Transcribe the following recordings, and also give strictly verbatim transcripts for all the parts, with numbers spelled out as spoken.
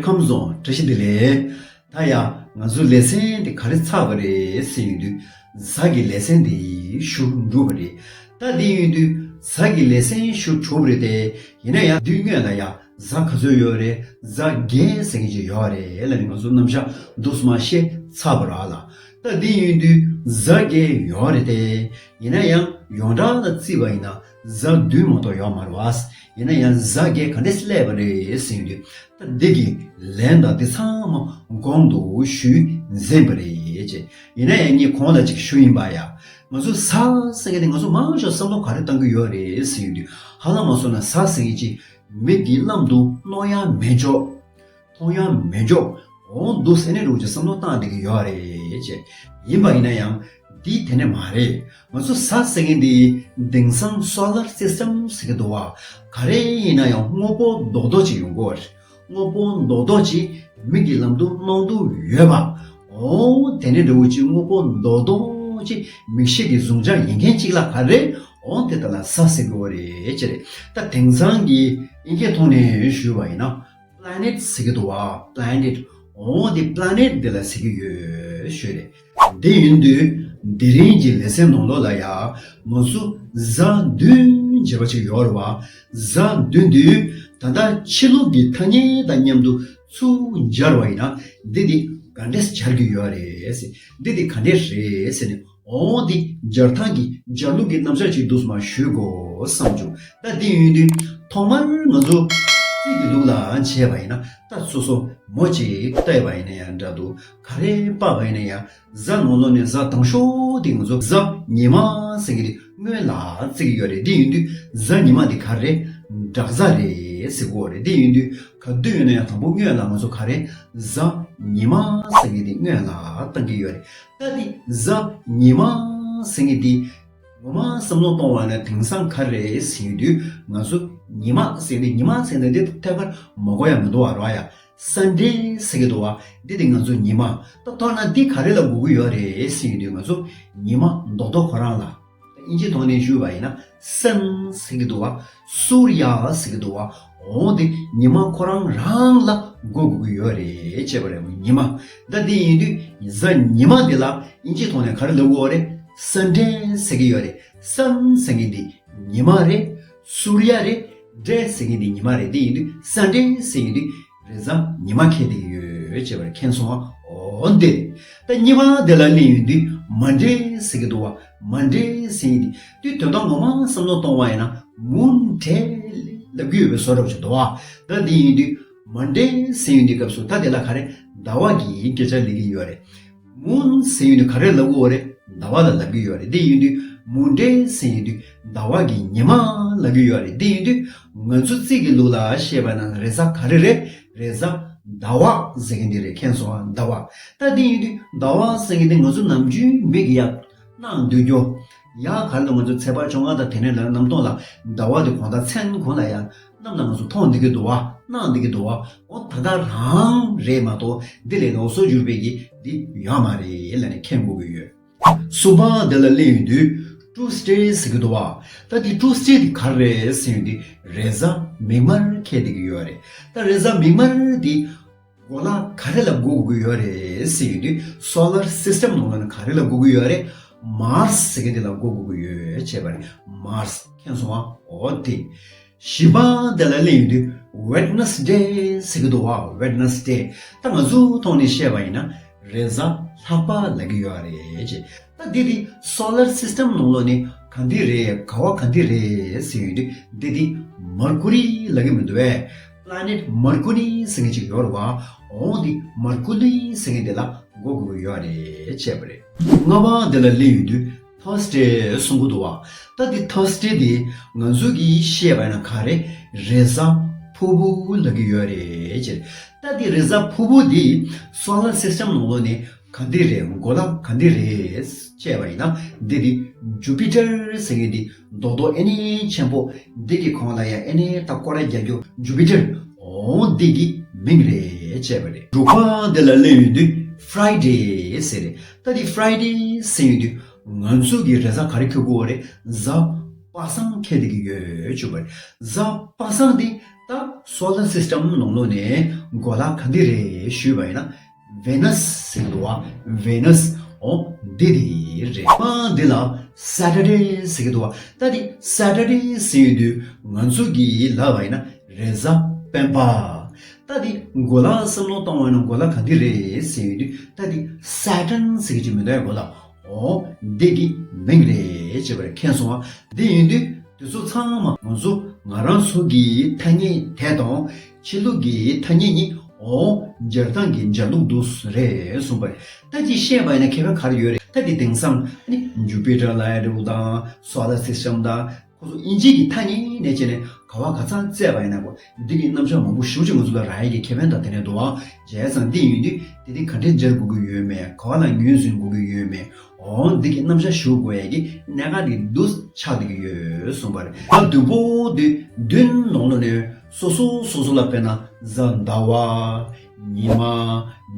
ཁམས་བཟང་། བཀྲ་ཤིས་བདེ་ལེགས། ད་ཡ་ང་ཚོ་ལེ་ཚན་འདི་ག་རེ་ཚར་བ་རེད་ཟེར་ཡོང་དུས། གཟའ་གི་ལེ་ཚན་འདི་ཞུ་འགྲོ་བ་རེད། ད་འདི་ཡོང་དུས་གཟའ་གི་ལེ་ཚན་ཞུ་གྲུབ་རེད་དེ། ཡིན་ན་ཡང་དུས་སྔོན་ལ་ཡ་གཟའ་ག་ཚོད་ཡོད་རེད། གཟའ་བརྒྱད་ཟེར་མཁན་ཅིག་ཡོད་རེད་ལབ་ནས་ང་ཚོ་རྣམ་གཞག་འདུག་སེ་མར་བཤད་ཚར་བ་རེད་ལ། ད་འདི་ཡོང་དུས་གཟའ་བརྒྱད་ཡོད་རེད་དེ། ཡིན་ན་ཡང་ཡོངས་གྲགས་ལ་བརྩིས་པ་ཡིན་ན་གཟའ་བདུན་མ་གཏོགས་ཡོད་མ་རེད་བ། ཡིན་ན་ཡང་གཟའ་བརྒྱད་ག་འདྲས་སླེབས་པ་རེད་ཟེར་ཡོང་དུས། ད་འདི་གི་ལན་དང་འདི་ཚང་མ་གོང་དུ་ཞུས་ཟིན་པ་རེད་ཅེས། ཡིན་ན་ཡང་ངས་གོང་ལ་ཅིག་ཞུ་ཡིན་པ་ཡ། ང་ཚོ་གཟའ་ཟེར་མཁན་དེ་ང་ཚོ་མང་ཤོས་བསམ་བློ་ག་རེ་བཏང་གི་ཡོད་རེད་ཟེར་ཡོང་དུས། ཧ་ལམ་མ་སོང་ན་གཟའ་ཟེར་མཁན་ཅིག་མིག་གི་ལམ་དུ་མནོ་ཡ་མེད་འཇོག་མཐོང་ཡ་མེད་འཇོག་འོང་འདུག་ཟེར་ནས་རུ་ཅིག་བསམ་བློ་བཏང་བསྡད་ཀྱི་ཡོད་རེད་ཅེས། ཡིན་པ་ཡིན་ན་ཡང་འདི་དེ་ནས་མ་རེད། ང་ཚོ་གཟའ་ཟེར་མཁན་འདི་དེང་སང་solar system ཟེར་གྱི་འདུག་བ། ག་རེ་ཡིན་ན་ཡང་དངོས་པོ་རྡོག་རྡོག་ཅིག་ཡོང་གི་ཡོད་རེད། དངོས་པོ་རྡོག་རྡོག་ཅིག་མིག་གི་ལམ་དུ་མནོང་དུ་ཡོད་པ། འོ་དེ་ནས་འདྲ་བོ་ཅིག་དངོས་པོ་རྡོག་རྡོག་ཅིག་མིག་ཤེས་ཀྱི་གཟུང་བྱ་ཡིན་མཁན་ཅིག་ལ་ག་རེ། འོ་དེ་དག་ལ་གཟའ་ཟེར་གྱི་ཡོད་རེད་ཅེས་རེད། ད་དེང་སང་གི་དབྱིན་སྐད་ཐོག་ནས་ཞུས་པ་ཡིན་ན། planet ཟེར་གྱི་འདུག་བ། planet འོ་དེ་planet དེ་ལ་ཟེར་གྱི་ཡོད་ཞུ་རེད། དེ་ཡིན་དུས་དེ་རིང་གི་ལེ་ཚན་ནང་ལོགས་ལ་ཡ་ང་ཚོ་གཟའ་བདུན་ཟེར་བ་ཅིག་ཡོད་རེད་བ། གཟའ་བདུན་དུས་ད་ལྟ་ཕྱི་ལུགས་ཀྱི་ཐ་སྙད་དང་མཉམ་དུ་ཚུར་སྦྱར་བ་ཡིན་ན་འདི་དེ་ག་འདྲས་སྦྱར་གྱི་ཡོད་རེད་ཟེར། འདི་དེ་ག་འདྲས་རེད་ཟེར་ནས། འོ་འདི་སྦྱར་སྟངས་ཀྱི་སྦྱར་ལུགས་ཀྱི་རྣམ་གཞག་ཅིག་འདུག་སེ་མར་ཞུ་དགོས་བསམ་བྱུང་། ད་འདི་ཡིན་དུས་ཐོག་མར་ང་ཚོ་རྩིས་ཀྱི་ལུགས་ལ་བྱས་པ་ཡིན་ན། ད་སོ་སོ་མོ་ཅིག་བལྟས་པ་ཡིན་ན་ཡང་འདྲ་འདུག་ག་རེ་བལྟས་པ་ཡིན་ན་ཡང་གཟའ་ནང་ལོགས་ནས་གཟའ་དང་ཤོས་དེ་ང་ཚོ་གཟའ་ཉི་མ་ཟེར་གྱི་དེ་སྔོན་ལ་བརྩི་གི་ཡོད་རེད། འདི་ཡིན་དུས་གཟའ་ཉི་མ་དེ་ག་རེ་རེད། དྲག་གཟའ་རེད་ཟེར་གྱི་ཡོད་རེད། འདི་ཡིན་དུས་ག་དུས་ཡིན་ན་ཡང་དང་པོ་སྔོན་ལ་ང་ཚོ་ག་རེ་གཟའ་ཉི་མ་ཟེར་གྱི་དེ་སྔོན་ལ་བཏང་གི་ཡོད་རེད། ད་འདི་གཟའ་ཉི་མ་ཟེར་མཁན་འདི་ངོ་མ་བསམ་བློ་གཏོང་བ་ན་དེང་སང་ག་རེ་ཟེར་དུས་ང་ཚོ་ཉི་མ་ཟེར་ནས་ཉི་མ་ཟེར་ནས་འདི་ཐད་ཀར་མ་གོ་ཡ་མི་འདུག་བ་ར་ཡ། Sunday ཟེར་གྱི་འདུག་བ། འདི་དེ་ང་ཚོ་ཉི་མ། ད་ཐོག་ན་འདི་ག་རེ་ལ་གོ་གི་ཡོད་རེད་ཟེར་དུས་ང་ཚོ་ཉི་མ་རྡོག་རྡོག་ཁོ་རང་ལ། དབྱིན་ཇི་ཐོག་ནས་ཞུས་པ་ཡིན་ན་sun ཟེར་གྱི་འདུག་བ། སུར་ཡ་ཟེར་གྱི་འདུག་བ། འོ་དེ་ཉི་མ་ཁོ་རང་རང་ལ་གོ་དགོས་ཀྱི་ཡོད་རེད་ཅེས་པ་རེད། ཉི་མ། ད་དེ་ཡིན་དུས་གཟའ་ཉི་མ་དེ་ལ་དབྱིན་ཇིའི་ཐོག་ནས་ག་རེ་ལབ་དགོས་རེད། Sunday ཟེར་གྱི་ཡོད་རེད། Sun ཟེར་མཁན་དེ་ཉི་མ་རེད། སུར་ཡ་རེད། Day ཟེར་མཁན་དེ་ཉི་མ་རེད། དེ་ཡིན་དུས་Sunday ཟེར་མཁན་དེ་རེས་གཟའ་ཉི་མ་འཁེལ་བསྡད་ཀྱི་ཡོད་ཅེས་པ་རེད། མཁྱེན་སོང་ཨ། འོ་འདི་རེད། ད་གཉིས་པ་དེ་ལ་སླེབས་ཡོང་དུས་Monday ཟེར་གྱི་འདུག་བ། Monday ཟེར་མཁན་དེ་དུས་དོན་དག་ངོ་མ་བསམ་བློ་གཏོང་བ་ཡིན་ན་Moon Day ལབ་ཀྱི་ཡོད་པའི་བཟོ་འདྲ་ཅིག་འདུག་བ། ད་འདི་ཡིན་དུས་Monday ཟེར་ཡོང་དུས་སྐབས་སུ་ད་དེ་ལ་ག་རེ་ཟླ་བ་གི་སྐད་ཆ་སླེབས་ཀྱི་ཡོད་རེད། Moon ཟེར་ཡོང་དུས་ག་རེ་ལབ་ཀྱི་ཡོད་རེད། ཟླ་བ་ལ་ལབ་ཀྱི་ཡོད་རེད། དེ་ཡིན་དུས་Moon Day ཟེར་ཡོང་དུས་ཟླ་བ་གི་ཉི་མ་ལབ་ཀྱི་ཡོད་རེད། དེ་ཡིན་དུས་ང་ཚོ་རྩིས་ཀྱི་ལུགས་ལ་བཤད་པ་ན་རེས་གཟའ་ག་རེ་རེད། རེས་གཟའ་ཟླ་བ་ཟེར་མཁན་དེ་རེད། མཁྱེན་སོང་ཨ། ཟླ་བ། ད་དེ་ཡིན་དུས་ཟླ་བ་ཟེར་མཁན་དེ་ང་ཚོ་ནམ་རྒྱུན་མིག་གིས་ཡར་སྣང་སྡོད་རྒྱུ། ཡ་ག་ལ་ང་ཚོ་ཚེས་པ་བཅོ་ལྔ་དང་དེ་ནས་ལ་གནམ་སྟོང་ལ་ཟླ་བ་དེ་གང་ལྟར་མཚན་གང་ལ་ཡ་གནམ་ལ་ང་ཚོ་མཐོང་བསྡད་ཀྱི་འདུག་བ། སྣང་བསྡད་ཀྱི་འདུག་བ། འོ་ད་ལྟ་རང་རེད་མ་གཏོགས་འདི་ལས་ལོགས་སུ་གྱུར་པའི་གི་འདི་ཡོད་མ་རེད་ལབ་ནས་མཁྱེན་དགོས་ཀྱི་ཡོད། གསུམ་པ་དེ་ལ་སླེབས་ཡོང་དུས་Tuesday ཟེར་གྱི་འདུག་བ། ད་འདི་Tuesday འདི་ག་རེ་རེད་ཟེར་ཡོང་དུས་རེས་གཟའ་མིག་དམར་འཁེལ་བསྡད་ཀྱི་ཡོད་རེད། ད་རེས་གཟའ་མིག་དམར་འདི་གོ་ལ་ག་རེ་ལ་གོ་དགོས་ཀྱི་ཡོད་རེད་ཟེར་ཡོང་དུས་solar system ནང་ལ་ནི་ག་རེ་ལ་གོ་དགོས་ཡོད་རེད། Mars ཟེར་མཁན་དེ་ལ་གོ་དགོས་ཀྱི་ཡོད་ཅེས་པ་རེད། Mars མཁྱེན་སོང་ཨ། འོ་དེ། བཞི་པ་དེ་ལ་སླེབས་ཡོང་དུས་Wednesday ཟེར་གྱི་འདུག་བ། Wednesday ད་ང་ཚོའི་ཐོག་ནས་བཤད་པ་ཡིན་ན་རེས་གཟའ་ལྷག་པ་ལབ་ཀྱི་ཡོད་རེད་ཅེས། ད་འདི་དེ་solar system ནང་ལོགས་ནས་ག་འདི་རེད། ག་བ་ག་འདི་རེད་ཟེར་ཡོང་དུས་འདི་དེ་Mercury ལབ་ཀྱི་མི་འདུག་བས། Planet Mercury ཟེར་མཁན་ཅིག་ཡོད་རེད་བ། འོ་འདི་Mercury ཟེར་མཁན་དེ་ལ་གོ་དགོས་ཀྱི་ཡོད་རེད་ཅེས་པ་རེད། ལྔ་པ་དེ་ལ་སླེབས་ཡོང་དུས་Thursday གསུང་གི་འདུག་བ། ད་འདི་Thursday འདི་ང་ཚོ་གིས་བཤད་པ་ཡིན་ན་ག་རེ་རེས་གཟའ་ཕུར་བུ་ལབ་ཀྱི་ཡོད་རེད་ཅེས། ད་འདི་རེས་གཟའ་ཕུར་བུ་འདི་solar system ནང་ལོགས་ནས་ག་འདི་རེད། གོ་ལ་ག་འདི་རེད་བཤད་པ་ཡིན་ན་འདི་འདི་Jupiter ཟེར་མཁན་འདི་རྡོག་རྡོག་ཨེ་ནི་ཆེན་པོ་འདི་གི་གོང་ལ་ཡ་ཨེ་ནི་ད་སྐོར་ར་རྒྱག་རྒྱུ་Jupiter འོ་འདི་གི་མིང་རེད་བཤད་པ་རེད། དྲུག་པ་འདི་ལ་སླེབས་ཡོང་དུས་Friday ཟེར་རེད། ད་འདི་Friday ཟེར་ཡོང་དུས་ང་ཚོ་གི་རེས་གཟའ་ག་རེ་འཁེལ་གྱི་ཡོད་རེད། གཟའ་ པ་སངས་འཁེལ་བསྡད་ཀྱི་ཡོད་ཅེས་པ་རེད། གཟའ་པ་སངས་འདི་ད་སོ་ལར་སིས་ཊམ་ནང་ལོགས་ནས་གོ་ལ་ག་འདི་རེད་ཞུས་པ་ཡིན་ན། ཝེ་ནས་ཟེར་གྱི་འདུག་བ། ཝེ་ནས། འོ་འདི་དེ་རེད། མ་འདི་ལ་སེ་ཊར་ཌེ་ཟེར་གྱི་འདུག་བ། ད་འདི་སེ་ཊར་ཌེ་ཟེར་ཡོང་དུས་ང་ཚོ་གིས་ལབ་པ་ཡིན་ན་རེས་གཟའ་སྤེན་པ། ད་འདི་གོ་ལ་བསམ་བློ་བཏང་བ་ཡིན་ན་གོ་ལ་ག་འདི་རེད་ཟེར་ཡོང་དུས། ད་འདི་སེ་ཊར་ཌེ་ཟེར་གྱི་ཅིག་མི་འདུག་གོ་ལ། འོ་འདི་གི་མིང་རེད་ཅེས་པ་རེད། མཁྱེན་སོང་བ། འདི་ཡིན་དུས། དེ་ཚོ་ཚང་མ་ང་ཚོ་ང་རང་ཚོ་གི་ཐ་སྙད་དེ་དང་ཕྱི་ལུགས་ཀྱི་ཐ་སྙད་གཉིས། འོ་སྦྱར་སྟངས་ཀྱི་སྦྱར་ལུགས་འདུག་རེད་གསུངས་པ་རེད། ད་ཅིག་བཤད་པ་ཡིན་ན་ཁེ་ཕན་ག་རེ་ཡོད་རེད། ད་དེ་དེང་སང་ཨ་ནི་ཇུ་པི་ཊར་ལབ་ཡ་འདྲ་བོ་དང་སོ་ལར་སིས་ཊམ་དང་ཁོ་ཚོ་དབྱིན་ཇི་གི་ཐ་སྙད་ནས་བྱས་ནས་ག་བ་ག་ཚང་བཙལ་བ་ཡིན་ན་གོ་འདི་གི་རྣམ་གཞག་མང་པོ་ཞེ་པོ་ཅིག་ང་ཚོ་ལ་རག་ཡ་གི་ཁེ་ཕན་དང་དེ་ནས་འདུག་ཨ། བྱས་ཙང་འདི་ཡིན་དུས་དེ་དེ་ག་འདྲས་སྦྱར་དགོས་ཀྱི་ཡོད་མེད། ག་བ་ལ་ངོས་འཛིན་དགོས་ཀྱི་ཡོད་མེད། འོ་འདི་གི་རྣམ་གཞག་ཞུ་དགོས་ཡ་གི་གནད་འགག་འདི་འདུག་ཆགས་བསྡད་ཀྱི་ཡོད་གསུངས་པ་རེད། ད་བདུན་པོ་འདི་བདུན་ནང་ལོགས་ནས་སོ་སོ་སོ་སོ་ལ་དཔེར་ན་གཟའ་ཟླ་བ། ཉི་མ།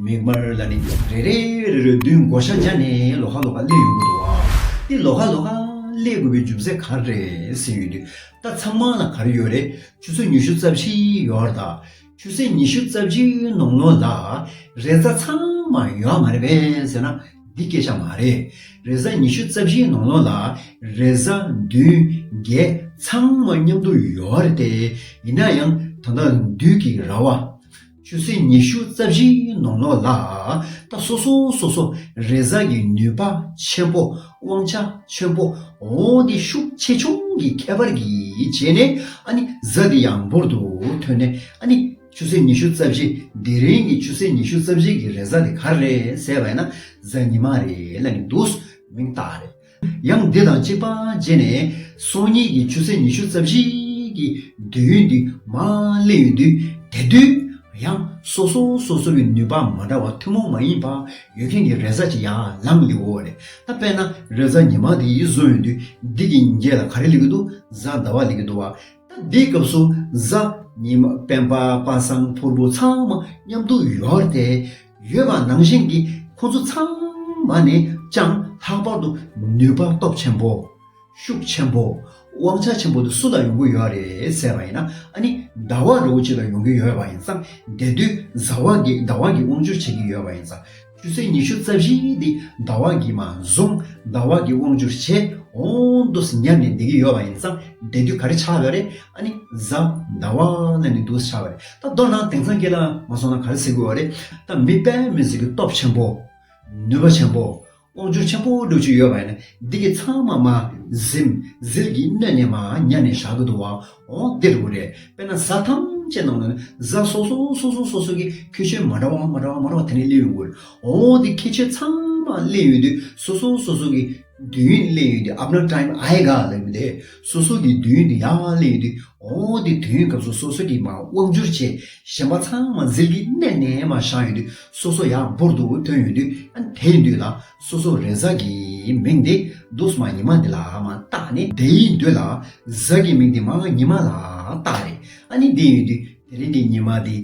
མིག་དམར་ལ་ནི་རེ་རེ་རེ་རེ་བདུན་བགོ་བཤའ་བརྒྱབ་ནས་ལོགས་ཀ་ལོགས་ཀ་སླེབས་ཡོང་གི་འདུག་བ། འདི་ལོགས་ཀ་ལོགས་ཀ་སླེབས་དགོས་པའི་རྒྱུ་མཚན་ག་རེ་རེད་ཟེར་ཡོང་དུས། ད་ཚང་མ་ལ་ག་རེ་ཡོད་རེད། ཆུ་ཚོད་ཉི་ཤུ་རྩ་བཞི་ཡོད་རེད་ད། ཆུ་ཚོད་ཉི་ཤུ་རྩ་བཞིའི་ནང་ལོགས་ལ་རེས་གཟའ་ཚང་མ་ཡོད་མ་རེད་པས་ཟེར་ན་འདི་སྐད་ཆ་མ་རེད། རེས་གཟའ་ཉི་ཤུ་རྩ་བཞིའི་ནང་ལོགས་ལ་རེས་གཟའ་བདུན་བརྒྱད་ཚང་མ་མཉམ་དུ་ཡོད་རེད་དེ། ཡིན་ན་ཡང་ད་ལྟ་དུས་ཀྱི་ར་བ། ཆུ་ཚོད་ཉི་ཤུ་རྩ་བཞིའི་ནང་ལོགས་ལ་ད་སོ་སོ་སོ་སོ་རེས་གཟའ་གི་ནུས་པ་ཆེན་པོ། དབང་ཆ་ཆེན་པོ། འོ་འདི་ཤུགས་ཆེ་ཆུང་གི་ཁྱད་པར་གྱིས་བྱས་ནས་ཨ་ནི་གཟའ་འདི་ཡང་འབུར་དུ་ཐོན་ནས་ཨ་ནི་ཆུ་ཚོད་ཉི་ཤུ་རྩ་བཞི། དེ་རིང་གི་ཆུ་ཚོད་ཉི་ཤུ་རྩ་བཞི་གི་རེས་གཟའ་དེ་ག་རེ་རེད་ཟེར་བ་ཡིན་ན་གཟའ་ཉི་མ་རེད་ལབ་ནས་འདུག་མིང་བཏགས་རེད། ཡང་འདི་དང་གཅིག་པ་བྱས་ནས་སང་ཉིན་གྱི་ཆུ་ཚོད་ཉི་ཤུ་རྩ་བཞི་གི་དུས་ཡུན་འདི་མར་སླེབས་ཡོང་དུས་དེ་དུས། ཡང་སོ་སོ་སོ་སོ་གི་ནུས་པ་མ་འདྲ་བ་ཐུན་མོང་མ་ཡིན་པ་ཡོད་མཁན་གྱི་རེས་གཟའ་ཅིག་ཡར་ལངས་སླེབས་ཡོད་རེད། ད་དཔེར་ན་རེས་གཟའ་ཉི་མ་དེ་ཡིས་བཟུང་ཡོང་དུས་འདི་གི་རྗེས་ལ་ག་རེ་སླེབས་ཀྱི་འདུག་གཟའ་ཟླ་བ་སླེབས་ཀྱི་འདུག་བ། ད་འདིའི་སྐབས་སུ་གཟའ་ཉི་མ་སྤེན་པ་པ་སངས་ཕུར་བུ་ཚང་མ་མཉམ་དུ་ཡོད་རེད་དེ། ཡོད་པ་ནང་བཞིན་གྱི་ཁོ་ཚོ་ཚང་མ་ནས་ཀྱང་ལྷག་པར་དུ་ནུས་པ་སྟོབས་ཆེན་པོ། ཤུགས་ཆེན་པོ། དབང་ཆ་ཆེན་པོ་དེ་སུ་ལ་ཡོང་གི་ཡོད་རེད་ཟེར་བ་ཡིན་ན་ཨ་ནི་ཟླ་བ་རུ་ཅིག་ལ་ཡོང་གི་ཡོད་པ་ཡིན་ཙང་དེ་དུས་ཟླ་བ་གི་ཟླ་བ་གི་དབང་སྒྱུར་བྱེད་ཀྱི་ཡོད་པ་ཡིན་ཙང་ཆུ་ཚོད་ཉི་ཤུ་རྩ་བཞི་འདི་ཟླ་བ་གི་མ་བཟུང་ཟླ་བ་གི་དབང་སྒྱུར་བྱེད་འོང་དུས་ཉར་ནས་བསྡད་ཀྱི་ཡོད་པ་ཡིན་ཙང་དེ་དུས་ག་རེ་ཆགས་ཡོད་རེད། ཨ་ནི་གཟའ་ཟླ་བ་ལ་ནི་འདུག་ཆགས་པ་རེད། ད་མདོར་ན་དེང་སང་སྐད་ལ་མ་སོང་ན་ག་རེ་ཟེར་དགོས་པ་རེད། ད་མི་དཔེ་མི་སྲིད་ཀྱི་སྟོབས་ཆེན་པོ། ནུས་པ་ཆེན་པོ། དབང་སྒྱུར་ཆེན་པོ་འདྲ་ཅིག་ཡོད་པ་ཡིན་ན་འདི་གི་ཚང་མ་མ་ཟིན་ཟིལ་གྱིས་མནན་ནས་མ་ཉར་ནས་བཞག་གི་འདུག་བ། འོ་འདི་རུ་རེད། དཔེར་ན་གཟའ་ཐམས་ཅད་ནང་ནས་གཟའ་སོ་སོ་སོ་སོ་སོ་སོ་གི་ཁྱད་ཆོས་མ་འདྲ་བ་མ་འདྲ་བ་མ་འདྲ་བ་དེ་ནས་སླེབས་ཡོང་གི་རེད། འོ་འདི་ཁྱད་ཆོས་ཚང་མ་སླེབས་ཡོང་དུས་སོ་སོ་སོ་སོ་གི་དུས་ཡུན་སླེབས་ཡོང་དུས་अपना टाइम आएगा ལབ་ཡོང་དུས་སོ་སོ་གི་དུས་ཡུན་དེ་ཡར་སླེབས་ཡོང་དུས། འོ་དེ་དུས་ཡུན་སྐབས་སུ་སོ་སོ་གིས་མ་དབང་སྒྱུར་བྱས་གཞན་པ་ཚང་མ་ཟིལ་གྱིས་མནན་ནས་མ་བཞག་ཡོང་དུས་སོ་སོ་ཡར་འབུར་དུ་ཐོན་ཡོང་དུས་ཨ་ནི་དེ་ཡིན་དུས་ལ་སོ་སོ་རེས་གཟའ་གི་མིང་དེ་འདུག་སེ་མ་ཉི་མ་འདི་ལ་མ་བཏགས་ནས་དེ་ཡིན་དུས་ལ་གཟའ་གི་མིང་དེ་མ་ཉི་མ་ལ་བཏགས་རེད། ཨ་ནི་དེ་ཡིན་དུས་དེ་རིང་གི་ཉི་མ་དེ་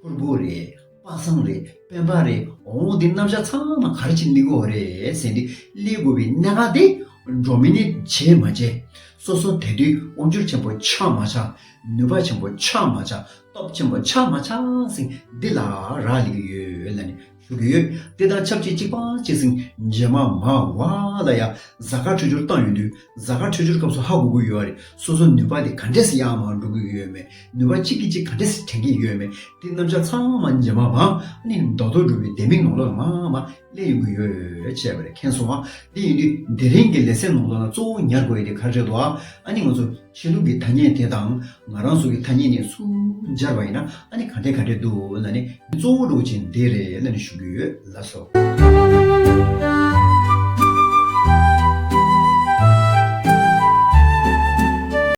ཕུར་བུ་རེད། པ་སངས་རེད། སྤེན་པ་རེད། འོ་འདི་རྣམ་གཞག་ཚང་མ་ག་རེ་ཅིག་སླེབས་ཀྱི་ཡོད་རེད་ཟེར་དུས་སླེབས་དགོས་པའི་གནད་འགག་དེ་ཌོ་མི་ནེཊ་བྱས་མ་བྱས། སོ་སོ་དེ་དུས་དབང་སྒྱུར་ཆེན་པོ་ཆགས་མ་ཆགས། ནུས་པ་ཆེན་པོ་ཆགས་མ་ཆགས། སྟོབས་ཆེན་པོ་ཆགས་མ་ཆགས་ཟེར་འདི་ལ་རག་ལས་ཀྱི་ཡོད་ལབ་ནས་ཞུ་གི་ཡོད། དེ་དང་ཆབས་ཅིག་གཅིག་པ་གཅིག་ཟེར་རྗེས་མ་མ་བ་ལ་ཡ་གཟའ་སྐར་འཕྲོད་སྦྱོར་བཏང་ཡོང་དུས། གཟའ་སྐར་འཕྲོད་སྦྱོར་སྐབས་སུ་ཧ་གོ་གི་ཡོད་རེད། སོ་སོ་ནུས་པ་དེ་ག་འདྲས་སེ་ཡར་མར་འགྲོ་གི་ཡོད་མེད། ནུས་པ་གཅིག་གིས་གཅིག་ག་འདྲས་སེ་འདྲེན་གྱི་ཡོད་མེད། དེ་རྣམ་གཞག་ཚང་མ་རྗེས་མ་མ་ནི་ཟླ་ཐོ་འགྲོ་བའི་ལྡེ་མིག་ནང་ལོགས་ལ་མ་མ་སླེབས་ཡོང་གི་ཡོད་བྱས་པ་རེད། མཁྱེན་སོང་ང་། དེ་ཡིན་དུས་དེ་རིང་གི་ལེ་ཚན་ནང་ལོགས་ལ་གཙོ་བོ་ཉར་དགོས་ཡ་དེ་ག་རེ་རེད་དོ། ཨ་ནི་ང་ཚོ་ཕྱི་ལུགས་ཀྱི་ཐ་སྙད་དེ་དང་ང་རང་ཚོ་གི་ཐ་སྙད་གཉིས་སུ་སྦྱར་བ་ཡིན་ན་ཨ་ནི་ག་འདྲས་ག་འདྲས་འདུག་ལབ་ནི་གཙོ་བོ་འདྲ་བོ་ཅིག་འདི་རེད་ལབ་ནི་ཞུ་གི་ཡོད། ལགས་སོ།